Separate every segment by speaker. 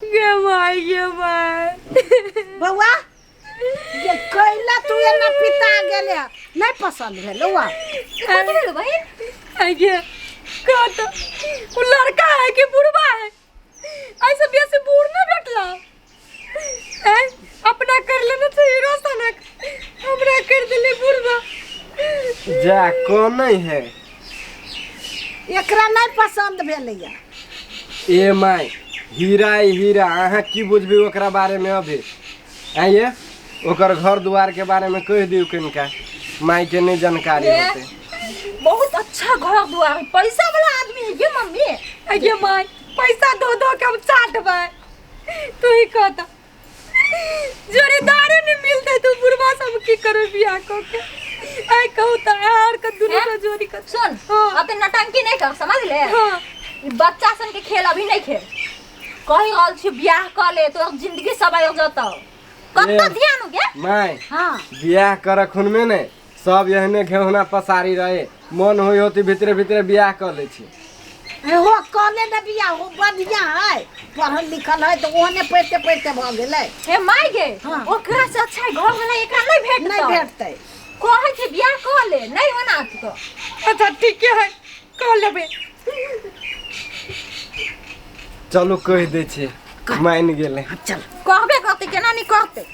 Speaker 1: गे माय, गे माय।
Speaker 2: बौआ ये कैला तू एना पिता गेले? नहीं पसंद भेल बौआ?
Speaker 1: कथी भेल बहिन? आगे कह तो, उ लड़का है कि बुढ़वा है? ऐसे बेसी बूढ़ नहीं भेटला हैं? अपना कर लेना चाहिए हीरो सनक, हमरा कर दिले बुढ़वा।
Speaker 3: जा कौन नहीं है।
Speaker 2: एकरा नहीं पसंद भेलैया।
Speaker 3: ए my, हीरा है हीरा, अहाँ की बुझबी ओकरा बारे में अभी? आइए ओकर घर दुआर के बारे में कह दियो कनिका, माई के नहीं जानकारी होते।
Speaker 4: बहुत अच्छा घर दुआर है, पैसा वाला आदमी है ये मम्मी।
Speaker 1: आइए माई, पैसा दो दो के हम चाटबै, तू ही कहता जोड़ीदारे नहीं मिलते तो बुढ़वा सब की करो बियाह को के? आई कहू त यार के दुनू के जोड़ी कर।
Speaker 4: सुन।
Speaker 1: हाँ।
Speaker 4: अब तो नटंकी नहीं कर, समझ ले।
Speaker 1: हाँ।
Speaker 4: ई बच्चा सन के खेल अभी नहीं खेल, कही रहल छी बियाह कर ले तो जिंदगी सवार जतौ। कत्ता
Speaker 3: ए।
Speaker 4: ध्यान हो गया।
Speaker 3: माई।
Speaker 2: हाँ।
Speaker 3: बियाह कर खून में ने सब एहने घेहुना पसारी रहे, मन होई होती भीतरे भीतरे बियाह कर ले छी।
Speaker 2: हो कॉले ने बियाह हो, बढ़िया है, पढ़ल लिखल है तो ओहने पढ़ते पढ़ते भऽ गेलै।
Speaker 4: हे my गे।
Speaker 2: हाँ।
Speaker 4: ओकरा से अच्छा है घर वाला एकरा नहीं भेटतौ।
Speaker 2: नहीं भेटतै।
Speaker 4: कहै छै बियाह कर ले, नहीं होना तो।
Speaker 1: अच्छा ठीक है, कर लेबे।
Speaker 3: चलू कह दै छी, मान गेलै।
Speaker 2: हाँ, चल।
Speaker 4: कहबे करतै, केना नहीं कहतै।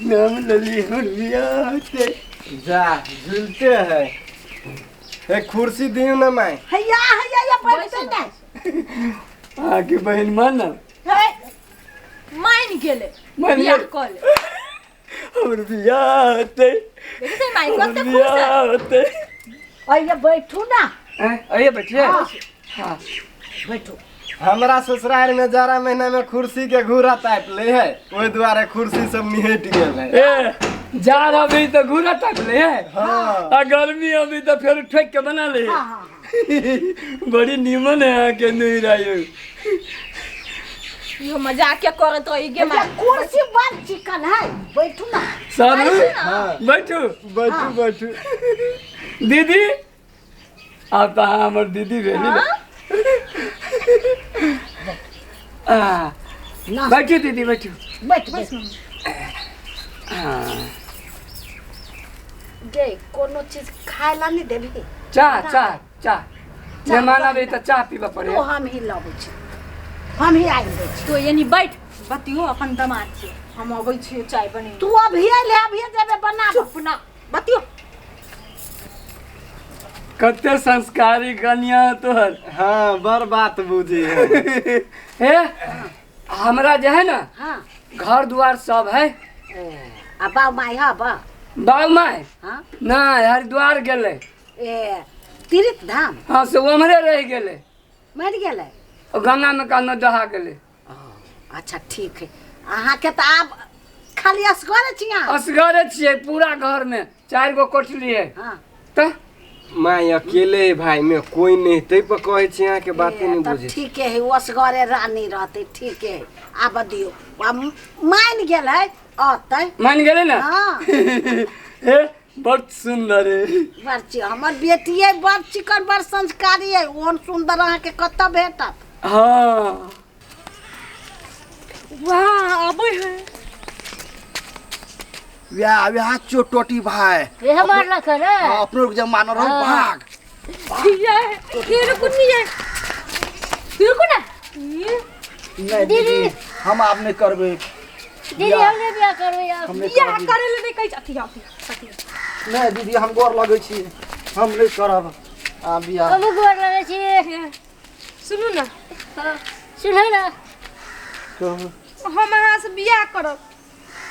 Speaker 5: नाम लली हमर बियाह होतै।
Speaker 3: जा झूलते है, एक कुर्सी दियो ना माई।
Speaker 2: हैया हैया या बैठते नहीं।
Speaker 5: अहाँके बहिन मानल?
Speaker 4: हे मान गेलै।
Speaker 5: मान
Speaker 4: बियाह
Speaker 5: गेलै।
Speaker 4: कर ले।
Speaker 5: हमर बियाह होतै।
Speaker 4: देखै छै माई
Speaker 5: हमर
Speaker 4: कते खुश है।
Speaker 5: बियाह होतै।
Speaker 2: अइये बैठू ना।
Speaker 5: हैं, अइये बैठिए।
Speaker 2: हाँ।
Speaker 5: हाँ।
Speaker 2: बैठू।
Speaker 3: हमरा ससुराल में जाड़ा महीना में कुर्सी के घूरा ताप ले है, ओहि दुआरे कुर्सी सब निहट गेल है।
Speaker 5: ए जाड़ अभी तो घूरा ताप ले है।
Speaker 3: हाँ।
Speaker 5: आ गर्मी अभी तो फिर ठोक के बना ले।
Speaker 2: हाँ, हाँ, हाँ।
Speaker 5: बड़ी नीमन है अहाँके नैहरा यौ।
Speaker 4: इहो मजाक के करत रही गे
Speaker 2: हैया
Speaker 4: माई।
Speaker 2: कुर्सी बड़ चिकन है, बैठू ना।
Speaker 5: सारू।
Speaker 3: हाँ।
Speaker 5: बैठू।
Speaker 3: बैठू बैठू।
Speaker 5: दीदी, आब तऽ अहाँ हमर दीदी भेली ने। आ,
Speaker 2: ना।
Speaker 5: बैठू दीदी, बैठू।
Speaker 2: बैठ बैठ।
Speaker 5: हाँ।
Speaker 2: गे कोनो चीज खाय ला नहीं देबी?
Speaker 5: चाह चाह चाह, मेहमान आबे तऽ चाह पीबऽ पड़े।
Speaker 2: तो हम ही लबै छी, हम ही आनि दै छी।
Speaker 4: तो यानी बैठ बतियो अपन दमाद से, हम अबै छियै चाय बने।
Speaker 2: तू अभी अइले, अभी जेबे बना।
Speaker 4: चुप ना, बतियो।
Speaker 5: कते संस्कारी कनिया तोहर।
Speaker 3: हाँ, बड़ बात बुझी है।
Speaker 5: हे हमरा जे है ना,
Speaker 2: हाँ,
Speaker 5: घर दुआर सब है।
Speaker 2: ए, आ बाप माय है बा?
Speaker 5: बाप माय?
Speaker 2: हाँ।
Speaker 5: नहीं, हरिद्वार गेलै।
Speaker 2: ए तीर्थ धाम?
Speaker 5: हाँ, से उम्हरे रह गेलै।
Speaker 2: मरि गेलै?
Speaker 5: ओ गंगा में कनो दहा गेलै।
Speaker 2: ओ, अच्छा ठीक है, अहाँके तऽ आब खाली असगरे छी अहाँ?
Speaker 5: असगरे छियै, पूरा घर में 4 गो कोठली है।
Speaker 2: हाँ।
Speaker 5: तऽ
Speaker 3: माय अकेले है भाई में कोई नहीं, तै पर कहै छी अहाँके बाते नहीं
Speaker 2: तब
Speaker 3: बुझै छी।
Speaker 2: ठीके है, ओ असगरे रानी रहतै, ठीके है। आब दियौ, आब मानि गेल है, अतै।
Speaker 5: मान गेलै ना?
Speaker 2: हाँ।
Speaker 5: हे बड़ सुंदर है।
Speaker 2: बड़ ची हमर बेटी है, बड़ चिकन, बड़ संस्कारी है, ओहन सुंदर अहाँके कतऽ भेटत?
Speaker 5: हाँ।
Speaker 1: वाह आबै है।
Speaker 6: व्याह व्याह चोटोटी भाई।
Speaker 7: ये मारलक है रे।
Speaker 6: हाँ, अपनो के जमाना रहो भाग।
Speaker 1: ये ये रुको नहीं है,
Speaker 4: रुको ना।
Speaker 1: ये
Speaker 6: नहीं दीदी, हम आप नहीं करबे।
Speaker 7: दीदी हम नहीं बियाह करबे यार।
Speaker 6: हम नहीं
Speaker 1: बियाह
Speaker 6: करबे।
Speaker 1: करे ले नहीं कहै छी, अथी अथी अथी।
Speaker 6: नहीं दीदी, हम गोर लगै छी, हम नहीं करब आ बियाह।
Speaker 7: हम गोर लगै छी।
Speaker 1: सुनू ना।
Speaker 7: हाँ, सुनू ना।
Speaker 6: कहू।
Speaker 1: हम अहाँ से बियाह करब।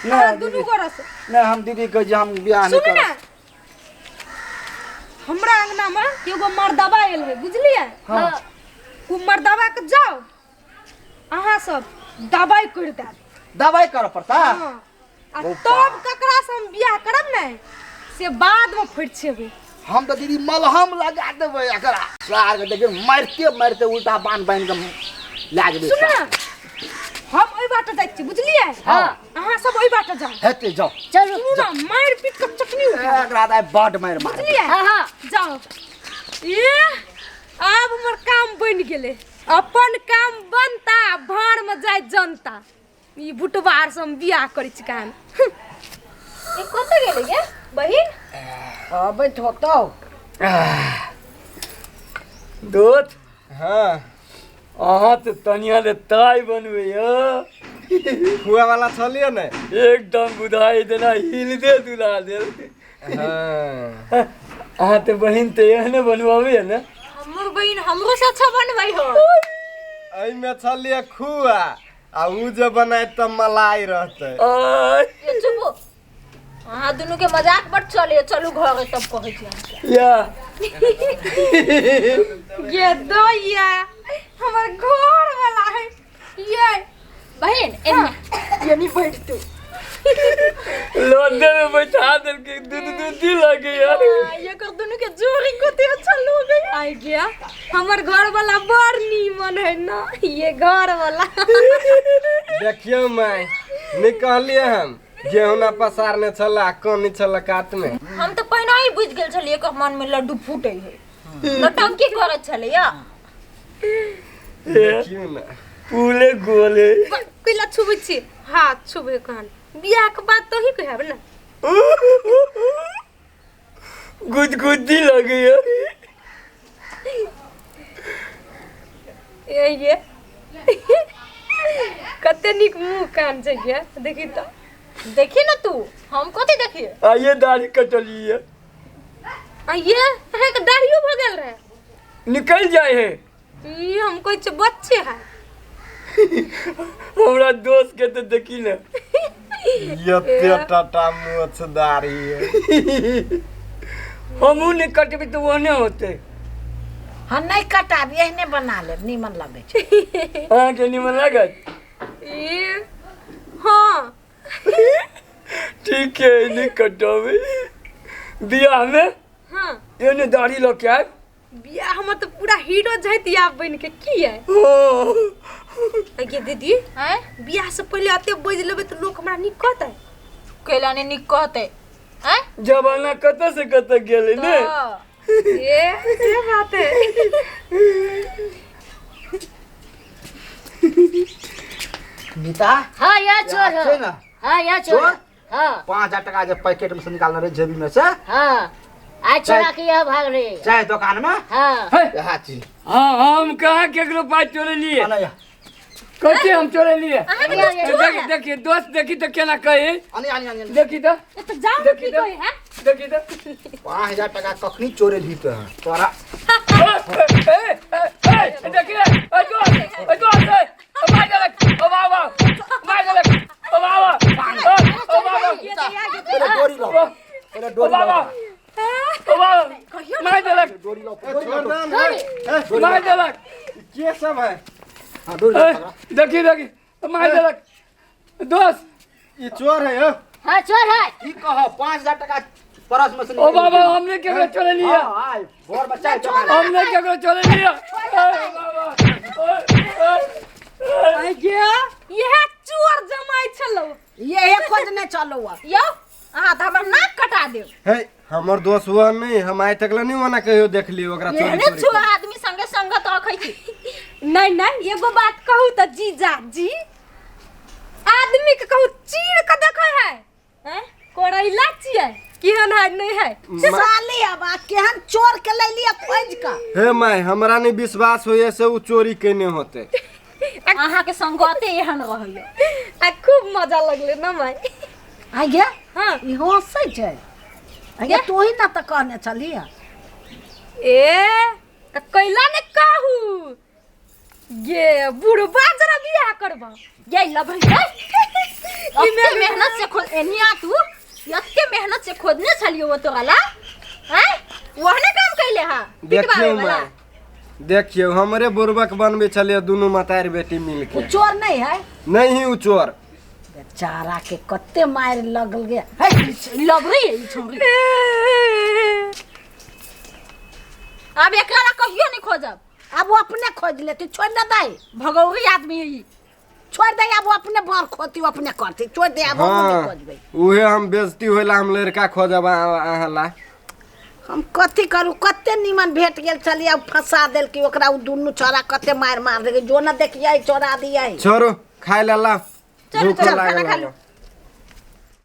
Speaker 6: नहीं,
Speaker 1: अहाँ दुनू
Speaker 6: दीदी।
Speaker 1: गोरा से।
Speaker 6: नहीं, हम दीदी कहै छी हम बियाह नहीं
Speaker 1: सुनू ना,
Speaker 6: करब।
Speaker 1: हमरा अंगना में एगो मर्दबा आयल है, बुझलियै?
Speaker 6: हाँ।
Speaker 1: उ मर्दबा के जाओ अहाँ सब दवाई कर देब।
Speaker 6: दवाई करऽ पड़ता?
Speaker 1: हाँ। आ तब ककरा से हम बियाह करब ने से बाद में फरिछेबै।
Speaker 6: हम तऽ दीदी मलहम लगा देबै एकरा, सार के देखियौ मारिते मारिते उल्टा बान्ह बान्हि के लए जेबै।
Speaker 1: सुन ना, हम ओहि बाटे जाइ छी, बुझलियै?
Speaker 6: हाँ।
Speaker 1: अहाँ सब ओहि बाटे जाउ।
Speaker 6: हेतै, जाउ।
Speaker 7: चलू।
Speaker 1: सुनू ना, मारि पीट के चटनी उठा।
Speaker 6: एकरा तऽ आइ बड मारि मारबै।
Speaker 1: बुझलियै?
Speaker 7: हाँ, हाँ।
Speaker 1: जाउ। ए आब हमर काम बनि गेलै। अपन काम बनता भाड़ में जाय जनता। ई बुटवार से हम बियाह करै छी कान।
Speaker 4: ई कतऽ गेलै गे बहिन?
Speaker 2: अबैत होतौ।
Speaker 5: दोस्त।
Speaker 3: हाँ।
Speaker 5: अहाँ तऽ तनिया ले ताय बनबै यौ।
Speaker 3: हुआ वाला छलियै ने?
Speaker 5: एकदम बुझाइ देना हिल दे दुला देल।
Speaker 3: हाँ।
Speaker 5: अहाँ तऽ बहिन तऽ एहने बनबाबै ने।
Speaker 4: हमर बहिन हमरो से अच्छा बनबै हो।
Speaker 3: एहिमे छलियै खुआ आ उ जे बनायत तऽ मलाई रहतै।
Speaker 5: आय।
Speaker 4: ये चुप, अहाँ दुनू के मजाक बड चले। चलू घरे तब कहै छी अहाँके।
Speaker 5: या
Speaker 1: ये दैया हमर घर वाला है ये।
Speaker 4: बहिन एने
Speaker 1: ये बैठ तू।
Speaker 5: लोंदे में बैठा देलकै, दूध दूधी लगे यार।
Speaker 1: ये कर दुनू के जोड़ी कते अच्छा लोग है। आई गया हमर घर वाला बड़ नीमन है ना ये घर वाला।
Speaker 3: देखियौ माय, नहीं कहलियै हम गेहूं ना पसारने छला कनी छला कात में।
Speaker 4: हम तो पहिना ही बुझ गेल छलियै एकर मन में लड्डू फूटे है, नौटंकी करत छलै या।
Speaker 3: देखियौ ना
Speaker 5: पूले गोले
Speaker 1: कैला छुबै छी? हाथ छुबै कहन बियाह के बाद तो ही कहब ना।
Speaker 5: गुदगुदी लगे यार।
Speaker 1: ये कते नीक मुंह कान छै गे, देखी तो।
Speaker 4: देखी ना तू, हम कथी देखिए?
Speaker 5: आइए दाढ़ी कटलिए।
Speaker 1: आइए अहाँ के दाढ़ियो भ गेल रहे?
Speaker 5: निकल जाए है।
Speaker 1: ई हम कहै छै बच्चे है।
Speaker 5: हमरा दोस्त के तो देखी ना।
Speaker 3: यते टाटा मोछ दाढ़ी है।
Speaker 5: हमहू नहीं कटबी तो ओहने होते।
Speaker 2: हम नहीं कटाबी, एहने बना लेब, नीमन लगै छै।
Speaker 5: अहाँके नीमन लागत?
Speaker 1: ई हाँ
Speaker 5: ठीक है, नहीं कटबी बियाह में।
Speaker 1: हाँ
Speaker 5: एने दाढ़ी लऽ के आयब।
Speaker 1: बियाह में तो पूरा हीरो जाइत आब बन के की है। गे दीदी
Speaker 4: हैं,
Speaker 1: बियाह से पहले अते बज लेबै तो लोग हमरा नीक कहतै।
Speaker 4: कैला ने नीक कहतै? हैं,
Speaker 5: जमाना कतऽ से कतऽ गेलै ने।
Speaker 1: ये से बात है।
Speaker 6: नीता।
Speaker 7: हाँ या चोर
Speaker 6: छै ना?
Speaker 7: हाँ या चोर। हाँ
Speaker 6: 5000 टका जे पैकेट में से निकालने रहे जेबी में से।
Speaker 7: हाँ आज चोरा के यह भाग रहे
Speaker 6: चाय दुकान में।
Speaker 7: हाँ
Speaker 6: यह चीज।
Speaker 5: हाँ हम कहाँ केकरो पाइ चोरे लिए? कथी हम चोरे लिए? देखिए दोस्त, देखी तो केना कही। देखी तो देखी तो देखी तो
Speaker 6: 5000 टका कखनी चोरे ली तो तोरा।
Speaker 5: देखी
Speaker 3: के सब है?
Speaker 5: देखी देखी मार देलक दोस्त।
Speaker 3: ई चोर है।
Speaker 7: हाँ चोर है।
Speaker 6: की कह 5000 टका परस में से।
Speaker 5: ओ बाबा हमने केकरो चोरे लिया?
Speaker 6: हां भोर बच्चा
Speaker 5: हमने केकरो चोरे लिया?
Speaker 1: आ गया यह चोर जमाई छलो,
Speaker 2: यह खोजने चलो
Speaker 4: यौ। अहाँ त हमर नाक कटा देब।
Speaker 3: हे हमर दोस्त हुआ नहीं, हम आइ तक नहीं मना कहियो देख लियो ओकरा चोरी।
Speaker 4: एहने चोर आदमी संगे संगत रखै छी।
Speaker 1: नहीं नहीं एगो बात कहू त जीजा जी, आदमी के कहू चीर के देखै है हैं, करैला छियै केहन है नहीं है
Speaker 2: साली। अब आ केहन चोर के ले लिया खोज के।
Speaker 3: हे my, हमरा नहीं विश्वास होय से उ चोरी केने होते।
Speaker 4: अहाँ के संगते एहन रहैय।
Speaker 1: आ खूब मजा लगले ना my.
Speaker 2: आ गया।
Speaker 1: हाँ
Speaker 2: ई हंसै छै। आ तू ही ना त कहने छलियै।
Speaker 1: ए त कैला ने कहू गे बुढ़बा जरा बियाह करबा।
Speaker 4: ये लभई एते मेहनत से खोज एनिया तू, एते मेहनत से खोजने छलियो वो तोरा ला हैं, ओहने काम कैले हा।
Speaker 3: देखियौ माय, देखियौ हमरे बुढ़बक बनबे छलियै दुनू मतार बेटी मिल के।
Speaker 2: उ चोर नहीं है?
Speaker 3: नहीं उ चोर।
Speaker 2: बेचारा के कते मार लगल गे।
Speaker 4: लभई ई छोरी। अब एकरा ला कहियो नहीं खोजब।
Speaker 2: अब वो अपने खोज लेती, छोड़ दे दाई।
Speaker 4: भगौरी आदमी है ई,
Speaker 2: छोड़ दे। अब वो अपने बर खोती, वो अपने करती, छोड़ दे। अब हम नहीं खोजबै।
Speaker 3: उहे हम बेइज्जती होला, हम लड़का खोजब अहाँ ला।
Speaker 2: हम कथी करू, कते नीमन भेट गेल छलियै, आ फंसा देलकै ओकरा। उ दुनू छोरा कते मारि मार देलकै, जो न देखियै चोरा दियै।
Speaker 3: छोड़ू, खाय ले ला,
Speaker 4: चलू,
Speaker 3: भूखो
Speaker 4: चल,
Speaker 3: लागल
Speaker 4: खाना खा
Speaker 3: लागल।